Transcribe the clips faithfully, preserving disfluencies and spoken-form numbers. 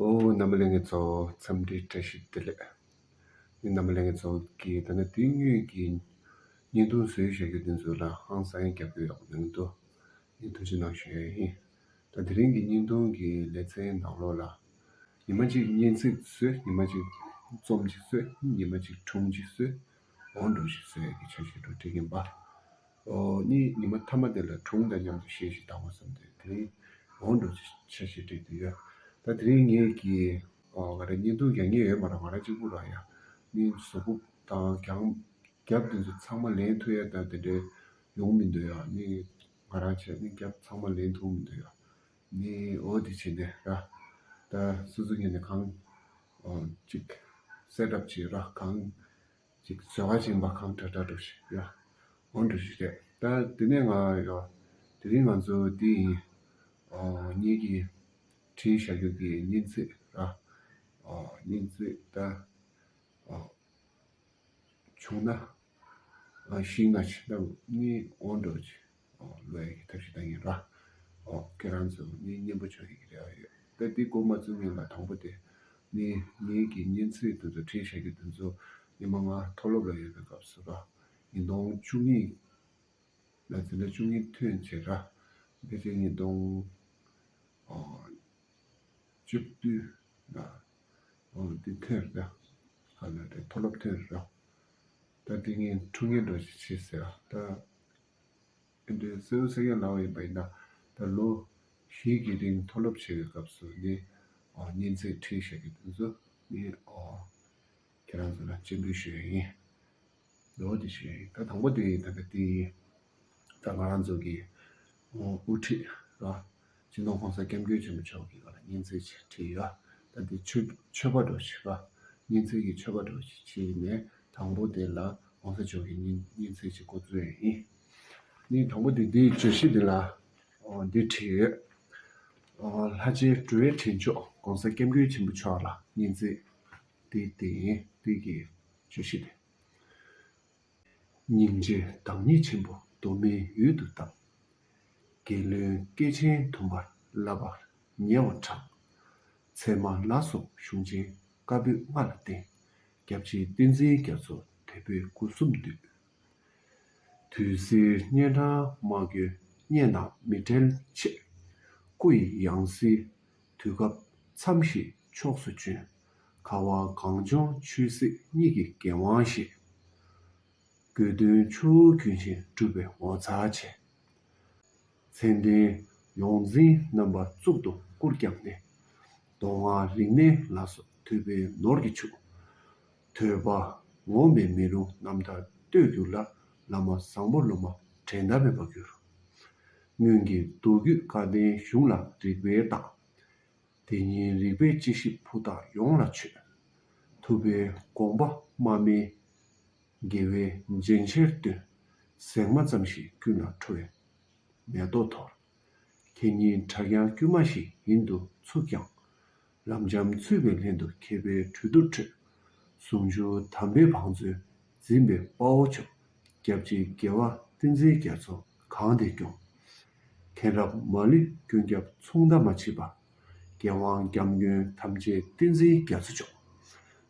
ཨོ། རྣམ་པ་ལྷན་རྒྱས་ཚོ་འཚམས་འདྲི་བཀྲ་ཤིས་བདེ་ལེགས། ངས་རྣམ་པ་ལྷན་རྒྱས་ཚོ་གིས་ད་ནི་དེ་དངོས་ཀྱི་བརྙན་ཐུང་བཟོས་བཞག་རྒྱུ་དེ་ཚོ་ལ་ཧང་སང་རྒྱབ་ཀྱི་ཡོད་ནང་དུ་ངས་ཐུགས་རྗེ་གནང་ཞུ་ཡ་ཡིན། ད་དེ་རིང་གི་བརྙན་ཐུང་གི་ལེ་ཚན་ནང་ལོགས་ལ། ཉི་མ་གཅིག་སྙན་ཚིག་བཟོས། ཉི་མ་གཅིག་རྩོམ་གཅིག་བཟོས། ཉི་མ་གཅིག་སྒྲུང་གཅིག་བཟོས། འོང་འགྲོ་ཞིག་བཟོས་ཡ་གི་འཆར་གཞི་འགྲོ་འགྲིག་གིན་པ། ཨོ། ནི་ཉི་མ་མཐའ་མ་དེ་ལ་སྒྲུང་དང་མཉམ་དུ་བཤད་ཞིག་བཏང་བ་བསམ་སྟེ་དེ་རིང་འོང་འགྲོ་ཆ་ཞིག་སྤྲད་དུ་ཡོད། ད་དེ་རིང་ངེད་ཀྱི་ཨོ་ང་རང་བརྙན་ཐུང་རྒྱག་མཁན་ཡོད་མ་རེད། ང་རང་གཅིག་པུ་རང་ཡ། ནི་གཟུགས་པོ་དང་རྒྱང་རྒྱབ་དེ་ཚོ་ཚང་མ་ལེན་ཐུབ་ཡ་ད་དེ་འདྲའི་ཡོང་མི་འདུག་ཡ། ནི་ང་རང་བྱས་ནི་རྒྱབ་ཚང་མ་ལེན་ཐུབ་མི་འདུག་ཡ། ནི་ཨོ་དེ་བྱས་ནས་ར། ད་སོ་སོ་ངོས་ནས་གང་ཨོ་ཅིག་སེ་ཊབ་བྱས་ར། གང་ཅིག་བཟོ་བ་ཅིག་ཡིན་པ་གང་དྲག་དྲག་འགྲོ་ཞིག་ཡ། འོ་འགྲོ་ཞིག་རེད། ད་དེ་ནས་ང་ཡ་དེ་རིང་ང་ཚོ་འདི་ཡིན། ཨོ་ངེད་ཀྱིས་བྲིས་བཞག་རྒྱུ་གི་སྙན་ཚིག་ར། ཨོ་སྙན་ཚིག་ད་ཨོ་བྱུང་ན་ཨ་ཤིང་ན་ཆེ་ད་ནི་འོང་འགྲོ་ཆེ་ཨོ་ལོས་ཀྱི་ཐབས་ཤེས་ད་ཡིན་ར། ཨོ་ཁྱེད་རང་ཚོ་ནི་སྙན་པོ་ཆོག་ཡི་གི་རེ་བ་ཡོད། ད་འདི་འགོ་མ་བཙུགས་སྔོན་ལ་དང་པོ་དེ་ནི་ངེད་ཀྱི་སྙན་ཚིག་དེ་ཚོ་བྲིས་བཞག་རྒྱུ་དེ་ཚོ་ཉི་མ་ལྔ་མཐོ་སློབ་ལ་ཡོད་པའི་སྐབས་སུ་ར། ཉིས་སྟོང་བཅུ་གཉིས་ལ་འཛིན་གྲྭ་བཅུ་གཉིས་ཐོན་བྱས་ར། ཕལ་ཆེར་ཉིས་སྟོང་ཨོ་བཅུ་བདུན་ལ་ཨོ་འདི་ཐོན་རེད། ཧ་ལས་རེད། མཐོ་སློབ་ཐོན་རེད། ད་འདི་ངས་འཁྲུངས་སྐར་འདྲ་ཞིག་བྱེད་ཟེར་ད། ཨེ་འདྲའི་གསལ་པོ་གསལ་རྐྱང་ལབ་པ་ཡིན་པ་ཡིན་ན། ད་ལོ་བཞི་གི་རིང་མཐོ་སློབ་བྱེད་པའི་སྐབས་སུ་ནི་ཨོ་སྙན་ཚིག་བྲིས་བཞག་གི་དེ་ཚོ་ནི་ཨོ་ཁྱེད་རང་ཚོ་ལ་སྤྱན་འབུལ་ཞུ་ཡ་ཡིན། ལོ་དེ་ཞུ་ཡ་ཡིན། ད་དང་པོ་དེ་ད་ལྟ་དེ་ཡིན། ད་ང་རང་ཚོ་གི་ཨོ་དབུ་ཁྲིད་ར། སྤྱི་ནོར་༸གོང་ས་༸སྐྱབས་མགོན་ཆེན་པོ་མཆོག་གི་སྒང་ལ་སྙན་ཚིག་ཅིག་བྲིས་ཡོད། ད་འདི་མཆོད་མཆོད་པ་འདྲ་ཞིག་ར། སྙན་ཚིག་གི་མཆོད་པ་འདྲ་ཞིག་བྱས་ནས་དང་པོ་དེ་ལ་༸གོང་ས་མཆོག་གི་སྙན་སྙན་ཚིག་ཅིག་འགོ་བཙུགས་ཡ་ཡིན། ནི་དང་པོ་དེ་འདིའི་བརྗོད་གཞི་འདི་ལ་ཨོ་འདི་བྲིས་ཡོད། ཨོ་ལྷ་རྗེ་འགྲོ་བའི་དྲིན་མཆོག་༸གོང་ས་༸སྐྱབས་མགོན་ཆེན་པོ་མཆོག་ལ་སྙན་ཚིག་འདི་དེ་ཡིན། འདི་གི་བརྗོད་གཞི་དེ། སྙིང་རྗེ་བདག་ཉིད་ཆེན་པོ་གདོད་མའི་ཡུལ་དུ་བཏང་། རྒྱལ་བློན་སྐྱེས་ཆེན་དུ་མར་བསླབ་པར་ཉེ་བར་གྲགས། ཚད་མ་ལ་སོགས་གཞུང་ཆེན་བཀའ་པོད་ལྔ་ལ་བརྟེན། སྐྱབས་རྗེ་བསྟན་འཛིན་རྒྱ་མཚོ་དེད་དཔོན་སྐུ་གསུམ་འདུས། དུས་གསེར་སྙན་གྲགས་མ་གོས་སྙན་ནག་མི་བྲལ་ཆེད། སྐུ་ཡི་ཡང་སྲིད་དུས་སྐབས་མཚམས་བཞིའི་ཕྱོགས་སུ་བྱོན། ཁ་བ་གངས་ལྗོངས་ཆོས་སྲིད་གཉིས་ཀྱི་འགན་དབང་བཞེས། དགོས་འདུན་ཆུ་བོ་རྒྱུན་བཞིན་འགྲུབ་པའི་ངོ་མཚར་ཆེ། མཚན་ལྡན་ཡོངས་འཛིན་རྣམ་པ་གཙུག་ཏུ་བཀུར་བསྐྱངས་ནས། མདོ་སྔགས་རིག་གནས་ལ་སོགས་ཐོས་པའི་ནོར་གྱིས་ཕྱུག། ཐོས་པ་ངོམས་པའི་མི་རུང་རྣམ་ཐར་བསྟོད་གྱུར་ལ། བླ་མ་བཟང་པོ་སློབ་མ་འགྲན་ཟླ་མེད་པར་གྱུར། སྔོན་གྱི་མདོ་རྒྱུད་བཀའ་བསྟན་གཞུང་ལ་རིགས་པས་བརྟག། དེ་ཉིད་རིག་པའི་དཔྱད་ཞིབ་ཕུ་ཐག་ཡོངས་ལ་ཆོད། ཐུབ་པའི་དགོངས་པ་དམར་མེ་དགེ་བའི་རྒྱན་ཆར་སྟོན། ཟེགས་མ་ཙམ་ཞིག་ཀུན་ལ་འཕྲོ་བའི་མེ་ཏོག་འཐོར། ཁྱེད་ཉིད་གྲྭ་རྐྱང་དཀྱུས་མ་ཞིག་ཡིན་དུ་ཚུགས་ཀྱང་། རབ་འབྱམས་ཚུད་པའི་ལྷན་དུ་མཁས་པའི་གྲོས་བསྡུར་ཁྲོད། ཟུང་འཇུག་དམ་པའི་བང་མཛོད་འཛིན་པའི་དཔའ་བོ་མཆོག། སྐྱབས་རྗེ་རྒྱལ་བ་བསྟན་འཛིན་རྒྱ་མཚོ་གང་དེ་སྐྱོང་། མཁྱེན་རབ་མ་ལུས་ཀུན་ཁྱབ་མཚུངས་ཟླ་མ་མཆིས་པ། རྒྱལ་དབང་སྐྱབས་མགོན་ཐམས་ཅད་བསྟན་འཛིན་རྒྱ་མཚོ་མཆོག།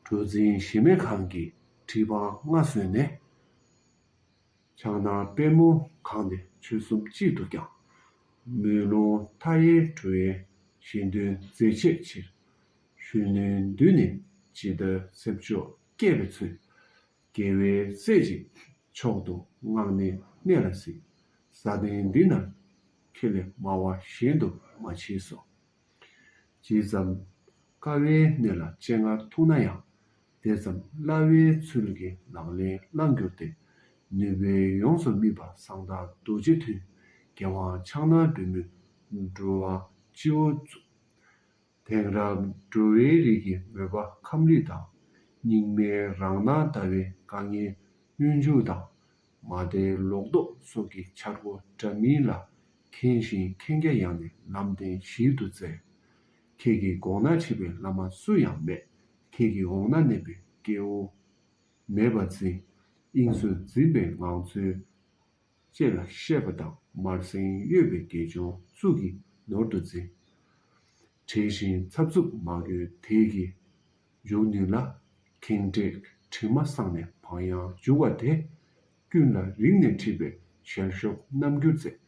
གྲུ་འཛིན་གཞི་མེད་གང་གི་ཁྲི་འཕང་མངའ་གསོལ་ནས། ཕྱག་ན་པདྨོ་གང་དེ་ཆོལ་གསུམ་གཅིག་ཏུ་བསྐྱངས། མེ་ལོང་མཐའ་ཡས་འགྲོ་བའི་གཞན་དོན་མཛད་ཆེད་ཕྱིར། གཞོན་ནུའི་མདུན་ནས་ཇི་ལྟར་སེམས་མཆོག་བསྐྱེད་པའི་ཚུལ། རྒྱལ་བའི་སྲས་ཀྱི་མཆོག་ཏུ་མངགས་ནས་གནས་ལ་གཟིགས། ས་སྟེང་འདི་ན་ཁྱེད་ལས་མང་བ་གཞན་དུ་མ་མཆིས་སོ། ཇི་ཙམ་དཀའ་བའི་གནས་ལ་སྤྱན་སྔར་ཐུག་ན་ཡང་། དེ་ཙམ་སླ་བའི་ཚུལ་གྱིས་ལག་ལེན་བླང་གྱུར་ཏེ། ནུས་པས་ཡོངས་སུ་དམིགས་པ་གསང་བདག་རྡོ་རྗེ་མཐུ། རྒྱལ་དབང་ཕྱག་ན་སྒྲོལ་མའི་འགྲོ་བ་སྤྱི་བོར་བཙུགས། དེང་རབས་འགྲོ་བའི་རིགས་ཀྱི་མོས་པ་ཁམས་རིགས་དང་། སྙིགས་མའི་རང་སྣང་ཟླ་བའི་དཀའ་ངལ་སྙོམས་འཇུག་དང་། མ་བདེ་ལོག་རྟོག་སོགས་ཀྱི་འཆར་སྒོ་འདྲ་མིན་ལ། མཁྱེན་ཞིང་མཁྱེན་རྒྱ་ཡངས་ནས་ལམ་བདེན་ཞིབ་ཏུ་བཙལ། ཁྱེད་ཀྱི་དགོངས་ན་འཁྲིད་པའི་བླ་མ་སུ་ཡང་མེད། ཁྱེད་ཀྱི་འོག་ན་གནས་པའི་སྐྱེ་བོ་མེད་པར་འཛིན། དབྱིངས་སུ་འཛིན་པའི་ངང་ཚུལ་ལྕེ་ལ་བཤད་པ་དང་། མར་སེང་གཡོ་བའི་དགེ་སྦྱོང་གཙུག་གི་ནོར་དུ་འཛིན། བྲེལ་ཞིང་འཚབ་འཚུབ་མ་དགོས་དལ་གྱིས་འཇུག་ནུས་ལ། ཁེངས་དྲེགས་དྲི་མ་སངས་ནས་བག་ཡངས་འཇུག་པ་དེ། ཀུན་ལ་རིང་ནས་འཁྲིད་པའི་ཞལ་ཤོག་རྣམ་འགྱུར་མཛད།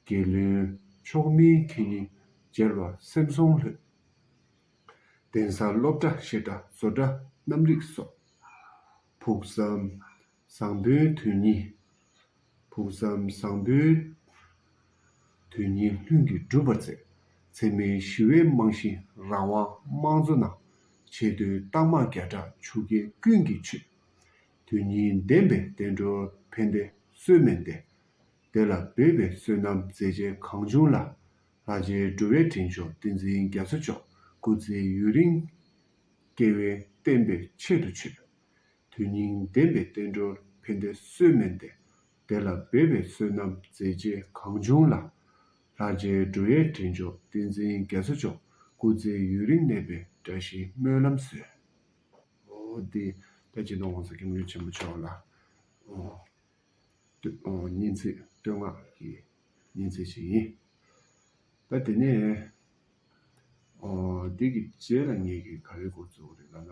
རྒྱལ་བློན་མཆོག་མིན་ཁེ་ཉིན་མཇལ་བར་སེམས་སོང་ལྷོད། གདན་ས་སློབ་གྲྭ་བཤད་གྲྭ་བཟོ་གྲྭ་རྣམ་རིག་སོགས། ཕུགས་བསམ་བཟང་པོའི་དོན་གཉིས། ཕུགས་བསམ་བཟང་པོའི་དོན་གཉིས་ལྷུན་གྱིས་འགྲུབ་པར་མཛད། འཚེ་མེད་ཞི་བའི་རྨང་གཞི་རང་དབང་དམངས་གཙོ་ནང་། ཆེས་མཐོའི་རྟགས་མ་བརྒྱ་ཕྲག་ཆུ་རྐྱལ་ཀུན་གྱིས་མཆོད། དོན་གཉིས་ལྡན་པའི་བསྟན་འགྲོར་ཕན་བདེ་གསོས་སྨན་ལྡན། དེ་ལ་འབད་པའི་བསོད་ནམས་མཛད་རྗེས་གང་བྱུང་ལ། ལྷར་བཅས་འགྲོ་བའི་འདྲེན་མཆོག་བསྟན་འཛིན་རྒྱ་མཚོ་མཆོག་སྐུ་ཚེ་ཡུན་རིང་། སྐལ་བའི་བསྟན་པའི་ཆེད་དུ་མཆོད། དོན་སྙིང་ལྡན་པའི་བསྟན་འགྲོར་ཕན་བདེ་གསོས་སྨན་ལྡན། དེ་ལ་འབད་པའི་བསོད་ནམས་མཛད་རྗེས་གང་བྱུང་ལ། ལྷར་བཅས་འགྲོ་བའི་འདྲེན་མཆོག་བསྟན་འཛིན་རྒྱ་མཚོ་མཆོག་སྐུ་ཚེ་ཡུན་རིང་གནས་པའི་བཀྲ་ཤིས་སྨོན་ལམ་གསོལ། འོ་འདི་ད་སྤྱི་ནོར་༸གོང་ས་༸སྐྱབས་མགོན་ཆེན་པོ་མཆོག་ལ། འོ། སྟོད། ཨོ། སྙན་ཚིག་བསྟོད་བསྔགས་ཀྱི་སྙན་ཚིག་ཅིག་ཡིན། ད་དེ་ནས། ཨོ། འདི་གི་རྗེས་ལ་ངེད་ཀྱིས་ག་རེ་འགོ་བཙུགས་རེད་ལབ་ན།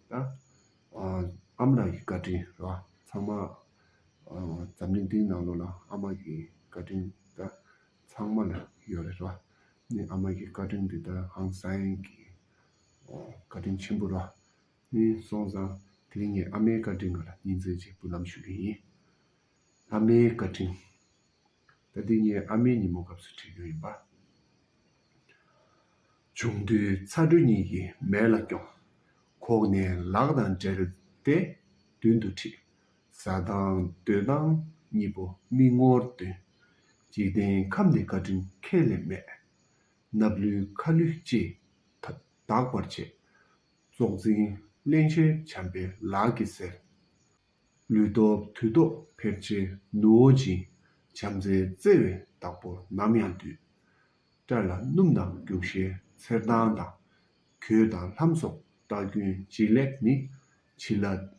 ད། ཨ། ཨ་མ་ལགས་ཀྱི་བཀའ་དྲིན་རེད་བ། ཚང་མ། ཨོ། འཛམ་གླིང་འདིའི་ནང་ལོགས་ལ་ཨ་མ་གི་བཀའ་དྲིན་ད་ཚང་མ་ལ་ཡོད་རེད་བ། ནི་ཨ་མ་གི་བཀའ་དྲིན་འདི་ད་ཧང་སང་གི། ཨོ། བཀའ་དྲིན་ཆེན་པོ་རེད་བ། ནི་སོང་ཙང་དེ་རིང་ངས་ཨ་མའི་བཀའ་དྲིན་སྒང་ལ་སྙན་ཚིག་ཅིག་འབུལ་ལམ་ཞུ་གི་ཡིན། ཨ་མའི་བཀའ་དྲིན། ད་འདི་ངས་ཨ་མའི་ཉིན་མོ་སྐབས་སུ་བྲིས་རྒྱུ་ཡིན་པ། ཆུང་དུས་ཚ་དྲོད་གཉིས་ཀྱིས་མལ་ལ་སྐྱོང་། ཁོག་ནས་ལག་དང་འབྲེལ་ཏེ་མདུན་དུ་ཁྲིད། ཟ་དང་སྡོད་དང་གཉིས་པོ་མིག་ངོར་སྟོན། འཇིག་རྟེན་ཁམས་འདིར་བཀའ་དྲིན་ཁས་ལེན་མེད། སྣབས་ལུད་ཁ་ལུད་ཅེས་དག་པར་བྱེད། ཙོག་འཛིན་གླེན་ཞེན་བྱམས་པའི་ལག་གིས་སེལ། ལུས་སྟོབས་དུས་ཐོག་འཕེལ་ཕྱིར་ནུ་བོ་སྦྱིན། བྱམས་བརྩེས་བརྩེ་བའི་བདག་པོར་ནམ་ཡང་འདུད། སྐྲ་ལ་སྣུམ་དང་རྒྱུག་ཤའི་ཚེར་མདངས་དང་། གོས་དང་ལྷམ་སོགས་རྟག་རྒྱུན་བྱིན་ལེགས་ནི། བྱིན་རླབས་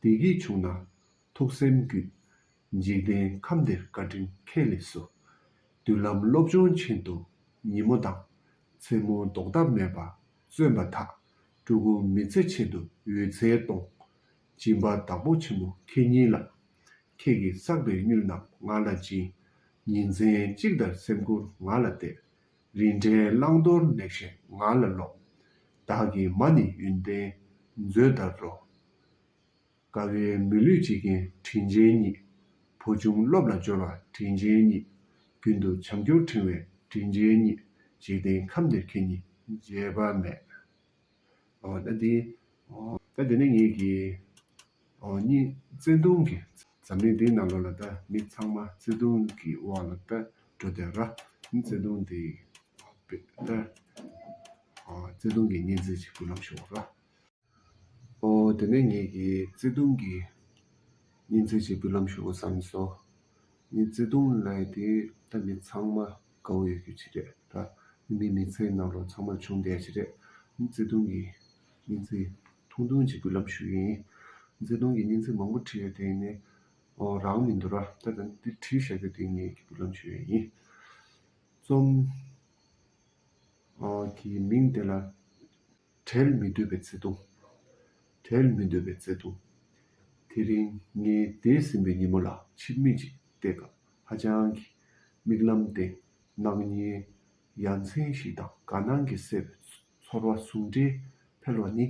བདེ་སྐྱིད་བྱུང་ན་ཐུགས་སེམས་འགུལ། འཇིག་རྟེན་ཁམས་འདིར་བཀའ་དྲིན་ཁས་ལེན་སུ། མདུན་ལམ་སློབ་སྦྱོང་ཆེད་དུ་ཉིན་མོ་དང་། མཚན་མོ་ལྡོག་ཐབས་མེད་པར་བརྩོན་པ་དག། ཕྲུ་གུ་མི་ཚེ་ཆེད་དུ་འོད་འཚེར་གཏོང་། སྦྱིན་པ་བདག་པོ་ཆེན་པོ་ཁེ་ཉིན་ལ། ཁྱེད་ཀྱིས་བསགས་པའི་དངུལ་རྣམས་ང་ལ་སྦྱིན། ཉིན་མཚན་གཅིག་ལྟར་སེམས་ཁུར་ང་ལ་གཏད། རིན་བྲལ་བླང་དོར་ལེགས་བཤད་ང་ལ་སློབས། བདག་གི་མ་ནི་ཡོན་ཏན་མཛོད་ལྟར་རོ། དགའ་བའི་མི་ལུས་བྱེད་མཁན་དྲིན་ཅན་ཉིད། བུ་ཆུང་སློབ་ལ་སྦྱོར་བ་དྲིན་ཅན་ཉིད། རྒྱུན་དུ་བྱམས་སྐྱོང་ཕྲེང་བའི་དྲིན་ཅན་ཉིད། འཇིག་རྟེན་ཁམས་འདིར་ཁེ་ཉིན་བརྗེད་པ་མེད། ཨོ་ད་འདི། ཨོ་ད་འདི་ནི་ངེད་ཀྱི། ཨོ་གཉིས་བརྩེ་དུང་གི། འཛམ་གླིང་འདིའི་ནང་ལོགས་ལ་ད་མི་ཚང་མ་བརྩེ་དུང་གི་འོག་ལ་ད་འགྲོ་བསྡད་ར། མི་བརྩེ་དུང་འདི། ད། ཨོ་བརྩེ་དུང་གི་སྙན་ཚིག་ཅིག་འབུལ་ལམ་ཞུ་བ་ར། ཨོ་དེ་ནས་ངེད་ཀྱིས་བརྩེ་དུང་གི་སྙན་ཚིག་ཅིག་འབུལ་ལམ་ཞུ་དགོས་བསམ་སོང་། ངས་བརྩེ་དུང་ལབ་ཡ་དེ་ད་མི་ཚང་མ་དགའ་བོ་ཡོད་རྒྱུ་ཅིག་རེད་ད། མི་མི་ཚེའི་ནང་ལོགས་ཚང་མར་བྱུང་བསྡད་ཡ་ཅིག་རེད། བརྩེ་དུང་གི་སྙན་ཚིག་ཐུང་ཐུང་ཅིག་འབུལ་ལམ་ཞུ་གི་ཡིན། བརྩེ་དུང་གི་སྙན་ཚིག་མང་པོ་བྲིས་ཡོད་དེ་ནས། ཨོ་རང་མི་འདུག་ར། ད་ད་འདི་བྲིས་བཞག་རྒྱུ་དེ་ངས་འབུལ་ལམ་ཞུ་ཡ་ཡིན། རྩོམ། ཨོ་གི་མིང་དེ་ལ། བྲལ་མི་འདོད་པའི་བརྩེ་དུང་། བྲལ་མི་འདོད་པའི་བརྩེ་དུང་། དེ་རིང་ངས་འདས་ཟིན་པའི་ཉིན་མོ་ལ་ཕྱིར་མིག་ཅིག་བལྟས་སྐབས་ཧ་ཅང་གི་མིག་ལམ་སྟེང་སྣང་བརྙན་ཡ་མཚན་ཞིག་དང་དགའ་སྣང་གིས་བསྲེས་པའི་ཚོར་བ་ཟུང་འབྲེལ་འཕེལ་བ་ནི།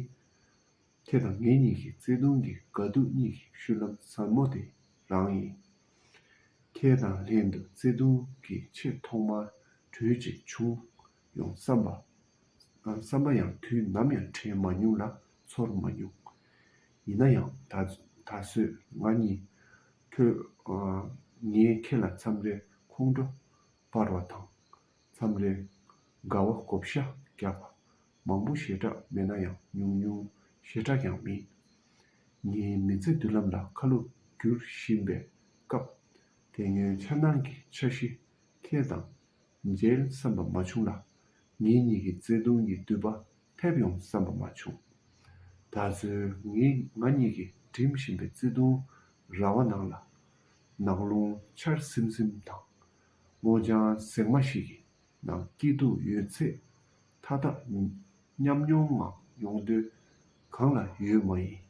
ཁྱེད་དང་ངེད་གཉིས་ཀྱི་བརྩེ་དུང་གི་དགའ་སྡུག་གཉིས་ཀྱི་བཤུལ་ལམ་ཟབ་མོ་དེ་རང་ཡིན། ཁྱེད་དང་ལྷན་དུ་བརྩེ་དུང་གི་ཆེས་ཐོག་མར་གྲོས་ཅིག་བྱུང་ཡོང་བསམ་པ། བསམ་པ་ཡང་དུས་ནམ་ཡང་དྲན་མ་མྱོང་ལ་ཚོར་མ་མྱོང་། ཡིན་ན་ཡང་ད་ད་གཟོད་ང་གཉིས་ཁྱོད། ངས་ཁྱེད་ལ་མཚམས་རེ་ཁོང་ཁྲོ་སྤར་བ་དང་། མཚམས་རེ་དགའ་བ་བགོ་བཤའ་རྒྱག་པ། མང་པོ་ཞེ་དྲག་མེད་ན་ཡང་ཉུང་ཉུང་ཞེ་དྲག་ཀྱང་མིན། ངའི་མི་ཚེ་མདུན་ལམ་ལ་ཁ་ལོ་བསྒྱུར་བཞིན་པའི་སྐབས། དེ་སྔོན་འཆར་སྣང་གི་འཆར་གཞི་ཁྱེད་དང་མཇལ་བསམ་པ་མ་བྱུང་ལ། ངེད་གཉིས་ཀྱི་བརྩེ་དུང་གི་མདུད་པ་ཐེབས་ཡོང་བསམ་པ་མ་བྱུང་། ད་གཟོད་ངས་ང་གཉིས་ཀྱིས་འགྲིམ་བཞིན་པའི་བརྩེ་དུང་ར་བ་ནང་ལ། ནགས་ཀླུང་ཆར་ཟིམ་ཟིམ་དང་། སྔོ་ལྗང་ཟེགས་མ་ཞིག་གི་ནང་སྐྱིད་སྡུག་ཡོད་ཚད་ མཐའ་དག་ཉམས་མྱོང་ངང་ཡོང་འདོད་གང་ལ་ཡོད་མ་ཡིན།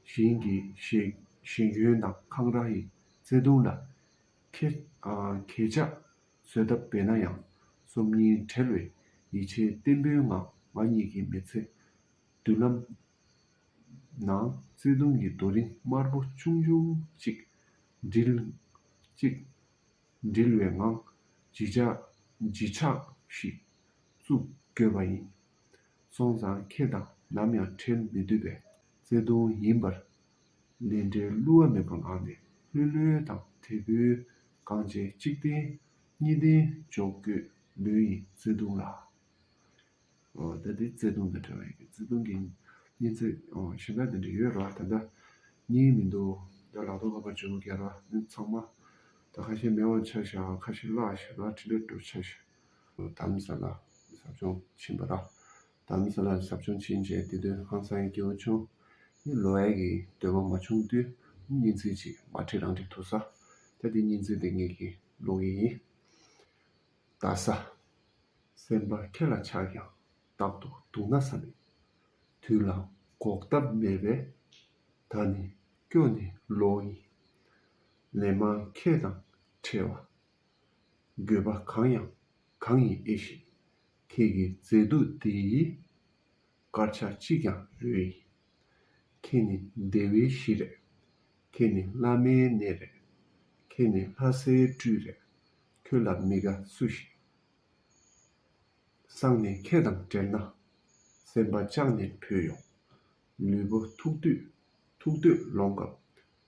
གཞན་གྱི་ཞེ་ཞེ་འཁོན་དང་འཁང་ར་ཡི་བརྩེ་དུང་ལ་ཁེ་ཨ་ཁེ་ཆགས་བཟོད་ཐབས་འབད་ན་ཡང་། སོམ་ཉིའི་བྲལ་བའི་ཡིད་ཆེས་བརྟན་པོའི་ངང་ང་ཉིད་ཀྱི་མི་ཚེ་མདུན་ལམ་ནང་བརྩེ་དུང་གི་རྡོ་རིང་དམར་པོ་ཆུང་ཆུང་ཅིག་འགྲིལ་ཅིག་འགྲིལ་བའི་ངང་། བརྗིད་ཆགས་བརྗིད་ཆགས་ཤིག་བཙུགས་དགོས་པ་ཡིན། སོང་ཙང་ཁྱེད་དང་ནམ་ཡང་བྲལ་མི་འདོད་པའི་བརྩེ་དུང་ཡིན་པར། ལས་འབྲས་བསླུ་བ་མེད་པའི་ངང་ནས་ལྷོད་ལྷོད་དང་དལ་བུའི་གང་བྱས་གཅིག་བརྟེན་གཉིས་ལྡན་འཇོག་དགོས་ལོས་ཡིན། བརྩེ་དུང་ལ། ཨོ་ད་འདི་བརྩེ་དུང་དང་འབྲེལ་བ་ཡོད་ཀྱི། བརྩེ་དུང་གི་མྱི་ཚེ་ཨོ་གཞན་དག་དེ་འདྲ་ཡོད་ར། ད་ལྟ་གཉིས་མི་འདུག་ད་ལག་ཐོག་ཁ་པར་བྱུང་རྒྱ་ར་མི་ཚང་མ་ད་ཁ་ཤས་མེད་པ་ཆ་བཞག་ཁ་ཤས་བརླག་ཤག་ར་འཕྲིན་ལས་འགྲོ་ཆ་བཞག་དྷ་རམ་ས་ལ་ཟབ་སྦྱོང་ཕྱིན་པ་ར། དྷ་རམ་ས་ལ་ཟབ་སྦྱོང་ཕྱིན་རྗེས་དེ་དུས་ཧང་སང་ཡང་སྐྱེ་བོ་ཆུང་ནི་ལོ་ཡ་གི་འདོད་པ་མ་བྱུང་དུས་གཉིས་ཚེ་གཅིག་མ་ཁྲིད་རང་ཁྲིད་ཐུག་ས། ད་དེ་གཉིས་ཚེ་དེ་ངེད་ཀྱི་ལོ་གི་ཡིན། ད་ས། སེམས་པ་ཁྱེད་ལ་ཆགས་ཀྱང་རྟག་ཏུ་དུག་ན་ས་མེད། དུས་ལ་འགོག་ཐབས་མེད་པས། ད་ནི་སྐྱོ་ནི་ལོ་ཡིན། ལན་མང་ཁྱེད་དང་འཕྲད་པ། དགོས་པ་གང་ཡང་གང་ཡིན་ཨེ་ཤེས། ཁྱེད་ཀྱི་མཛེས་སྡུག་འདི་ཡིས། དཀར་ཆག་གཅིག་ཀྱང་ལོས་ཡིན། ཁྱེད་ནི་བདེ་བའི་གཞི་རེད། ཁྱེད་ནི་བླ་མའི་གནས་རེད། ཁྱེད་ནི་ལྷ་སའི་སྤྲུལ་རེད། ཁྱོད་ལ་མི་དགའ་སུ་ཞིག་སང་ནས་ཁྱེད་དང་འབྲེལ་ན། སེམས་པ་བཅངས་ནས་བུད་ཡོང་། ལུས་པོ་ཐུག་དུས་ཐུག་དུས་ལོང་སྐབས་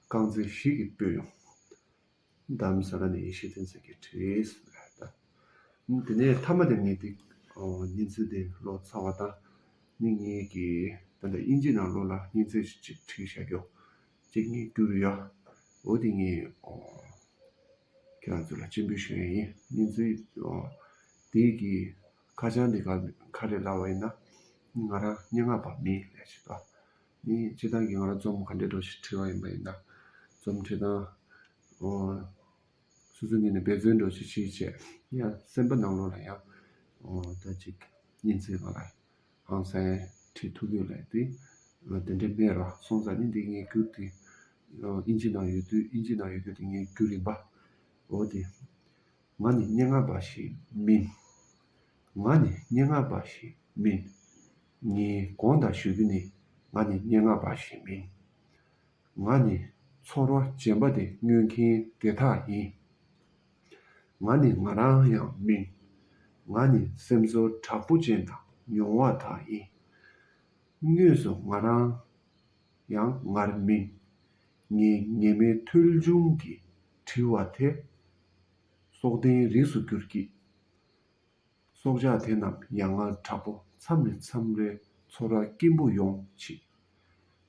རྐང་རྩེ་ཞིག་གིས་སྤོས་ཡོང་། དྷ་རམ་ས་ལ་ནས་ཡེ་ཤེས་བསྟན་འཛིན་གྱིས་བྲིས་ཟེར་བ་ད། དེ་ནས་མཐའ་མ་དེ་ངས་འདི་སྙན་ཚིག་དེ་ཀློག་ཚར་བ་དང་ནི་ངས་ཀྱི་ད་ལྟ་དབྱིན་ཇི་ནང་ལོགས་ལ་སྙན་ཚིག་ཅིག་བྲིས་བཞག་རྒྱུ་ཅིག་ངས་བསྒྱུར་ཡོད། འོ་དེ་ངས་ཁྱེད་རང་ཚོ་ལ་སྤྱན་འབུལ་ཞུ་ཡ་ཡིན། སྙན་ཚིག་དེ་གི་ཁ་བྱང་འདི་ག་ག་རེ་ལབ་པ་ཡིན་ན། ང་རང་སྙན་ངག་པ་མིན་ལས་བྱེད་དོ། ནི་སྤྱིར་བཏང་གི་ང་རང་རྩོམ་ག་འདྲའི་འདྲ་ཞིག་བྲིས་པ་ཡིན་པ་ཡིན་ན། རྩོམ་བྲིས་སྟངས། ཨོ། སོ་སོའི་ངོས་ནས་འབད་བརྩོན་འདྲ་ཞིག་བྱས་བྱས་ཡང་སེམས་པ་ནང་ལོགས་ལ་ཡང་ཨོ་ད་ཅིག་སྙན་ཚིག་ང་ལ་ཧང་སང་བྲིས་ཐུབ་ཡོད་ལབ་དེ་དེ་འདྲ་མེད་ར། སོང་ཙང་ནི་འདི་ངས་བསྒྱུར་ཏེ་ཨིན་ཇི་ནང་ཡོད་དུས་ཨིན་ཇི་ནང་ཡོད་དུས་དེ་ངས་བསྒྱུར་ཡིན་པ། འོ་དེ། ང་ནི་སྙན་ངག་པ་ཞིག་མིན། ང་ནི་སྙན་ངག་པ་ཞིག་མིན། ངས་དགོངས་དག་ཞུ་རྒྱུ་ནི་ང་ནི་སྙན་ངག་པ་ཞིག་མིན། ང་ནི་ཚོར་བ་རྗེན་པ་དེ་མངོན་མཁན་དེ་དག་ཡིན། ང་ནི་ང་རང་ཡང་མིན། ང་ནི་སེམས་ཚོར་དྲག་པོ་ཅན་དང་མྱོང་བ་དག་ཡིན། དངོས་སུ་ང་རང་ཡང་ངར་མིན། ངས་ཉི་མའི་ཐོལ་བྱུང་གི་བྲི་བ་དེ་སྲོག་ལྡན་རིགས་སུ་གྱུར་གྱི། སྲོག་ཆགས་དེ་རྣམས་ཡ་ང་དྲག་པོ་མཚམས་རེ་མཚམས་རེ་ཚོར་བ་སྐྱེན་པོ་ཡོང་ཆེད།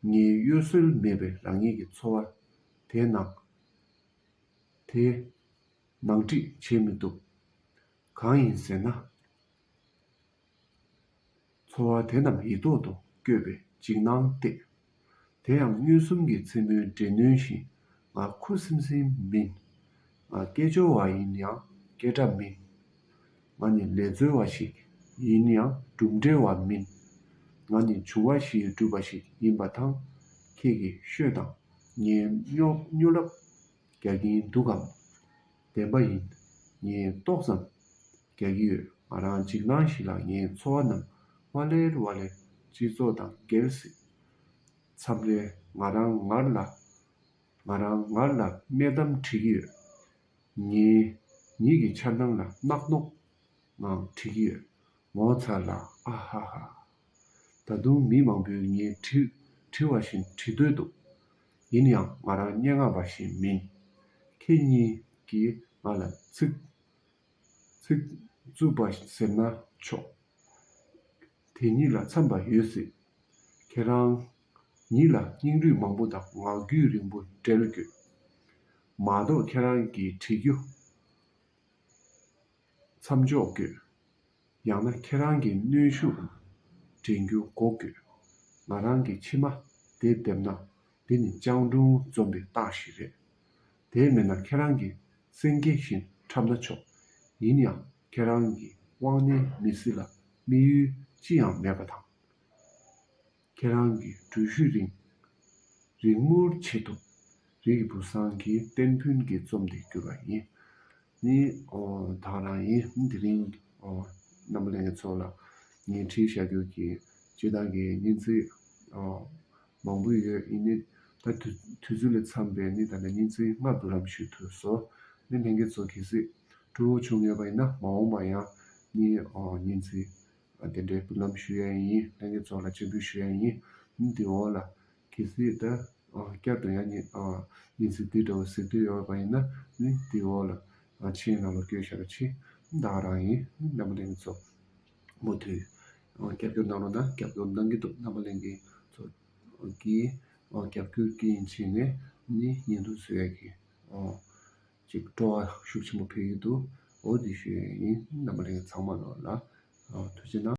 ངས་གཡོ་ཟོལ་མེད་པའི་རང་ཉིད་ཀྱི་ཚོར་བ་དེ་ནང་དེ་ནང་ཁྲིད་བྱེད་མི་ཐུབ། གང་ཡིན་ཟེར་ན། ཚོར་བ་དེ་རྣམས་ཡིད་ཐོག་ཏུ་བསྐྱོད་པའི་འཇིགས་སྣང་སྟེ། དེ་ཡང་མངོན་སུམ་གྱི་མཚན་མོའི་འགྲན་བསྡུར་བཞིན་ང་ཁུ་སིམ་སིམ་མིན། ང་སྐད་སྦྱོར་བ་ཡིན་ཡང་སྐད་སྒྲ་མིན། ང་ནི་ལས་རྩོལ་བ་ཞིག་ཡིན་ཡང་གྲུབ་འབྲས་བ་མིན། ང་ནི་བྱུང་བ་བཞིའི་གྲུབ་པ་ཞིག་ཡིན་པ་དང་། ཁྱེད་ཀྱིས་ཤོད་དང་། ངའི་སྨྱོ་སྨྱོ་ལབ་རྒྱག་གིན་འདུག་གམ། བདེན་པ་ཡིན། ངས་ཏོག་ཙམ་རྒྱག་གི་ཡོད། ང་རང་འཇིགས་སྣང་ཞིག་ལ་ངའི་ཚོར་བ་རྣམས་ཝ་ལེར་ཝ་ལེར་སྤྱི་ཚོགས་དང་འགལ་སྲིད། མཚམས་རེ་ང་རང་ངར་ལ་ང་རང་ངར་ལ་སྨད་གཏམ་བྲིས་ཀྱི་ཡོད། ངས་ཉིད་ཀྱི་འཆར་སྣང་ལ་གནག་གནོག་ངང་བྲིས་ཀྱི་ཡོད། ངོ་ཚ་ལ་ཨ་ཧ་ཧ། ད་དུང་མི་མང་པོས་ངས་བྲིས་བྲིས་པ་བཞིན་བྲིས་འདོད་འདུག་ཡིན་ཡང་ང་རང་སྙན་ངག་པ་ཞིག་མིན། ཁྱེད་གཉིས་ཀྱིས་ང་ལ་ཚིག་ཚིག་རྩུབ་པ་ཟེར་ན་ཆོག་དེ་ཉིད་ལ་འཚམས་པ་ཡོད་སྲིད། ཁྱེད་རང་ཉིད་ལ་སྙིང་རུས་མང་པོ་དང་ངག་རྒྱུན་རིང་པོ་འབྲེལ་དགོས། མ་གཏོགས་ཁྱེད་རང་གིས་བྲིས་རྒྱུ་མཚམས་འཇོག་དགོས། ཡང་ན་ཁྱེད་རང་གི་གནོན་ཤུགས་འདྲེན་རྒྱུ་འགོག་དགོས། ང་རང་གི་མཆིལ་མ་དེ་བསྡེབས་ན་འདི་ནི་སྤྱང་གྲུང་འཛོམས་པའི་རྟགས་ཤིག་རེད། དེ་མེད་ན་ཁྱེད་རང་གི་སེང་གེ་བཞིན་འཁྲབ་ན་ཆོག་ཡིན་ཡང་ཁྱེད་རང་གི་དབང་གནས་མི་སྲིད་ལ་ དམིགས་ཡུལ་ཅི་ཡང་མེད་པ་དང་། ཁྱེད་རང་གི་འགྲུལ་བཞུད་རིང་རིང་མོར་བྱེད་ཐུབ། རིགས་ཀྱི་བུ་བཟང་གི་བསྟན་ཕུན་གྱི་རྩོམ་དེ་བསྒྱུར་བ་ཡིན། ནི་ཨོ་ད་རང་ཡིན། དེ་རིང་ཨོ་རྣམ་པ་ལྷན་རྒྱས་ཚོ་ལ་ངས་བྲིས་བཞག་རྒྱུ་གི་སྤྱིར་བཏང་གི་སྙན་ཚིག་ཨོ་མང་པོ་ཡོད། ཡིན་ནི་ད་དུས་དུས་ཚོད་ལ་འཚམས་པའི་ནི་ད་ལྟ་སྙན་ཚིག་ལྔ་འབུལ་ལམ་ཞུ་ཐུབ་སོང་། ནི་ལྷན་རྒྱས་ཚོ་གལ་སྲིད་སྤྲོ་བོ་བྱུང་ཡོད་པ་ཡིན་ན་མ་འོངས་པ་ཡང་ནི་ཨོ་སྙན་ཚིག་དེ་འདྲའི་འབུལ་ལམ་ཞུ་ཡ་ཡིན། ལྷན་རྒྱས་ཚོ་ལ་སྤྱན་འབུལ་ཞུ་ཡ་ཡིན། ནི་དེ་འོག་ལ་གལ་སྲིད་ད་ཨ་བསྐྱར་དུ་ཡང་ཉིན་ཨ་ཉིན་ཚེ་འདི་འདྲ་བ་གཟིགས་འདོད་ཡོད་པ་ཡིན་ན་ནི་དེ་འོག་ལ་ཨ་མཆན་ནང་ལ་བཀོད་བཞག་རོགས་གྱིས། ད་རང་ཡིན། རྣམ་པ་ལྷན་རྒྱས་ཚོ་མུ་མཐུད་ཨ་རྒྱབ་སྐྱོར་གནང་རོགས་གནང་། རྒྱབ་སྐྱོར་གནང་གི་འདུག་རྣམ་པ་ལྷན་རྒྱས་ཚོ་གིས་ཨ་རྒྱབ་སྐྱོར་གྱི་ཡིན་བྱས་ནས་ནི་བརྙན་ཐུང་བཟོ་ཡ་གི་ཨ་ཅིག་སྤྲོ་བ་ཤུགས་ཆེན་པོ་འཕེལ་གྱི་འདུག་འོ་དེ་ཞུ་ཡ་ཡིན། རྣམ་པ་ལྷན་རྒྱས་ཚང་མ་ལོ་ལ་ཨ་ཐུགས་རྗེ་གནང་།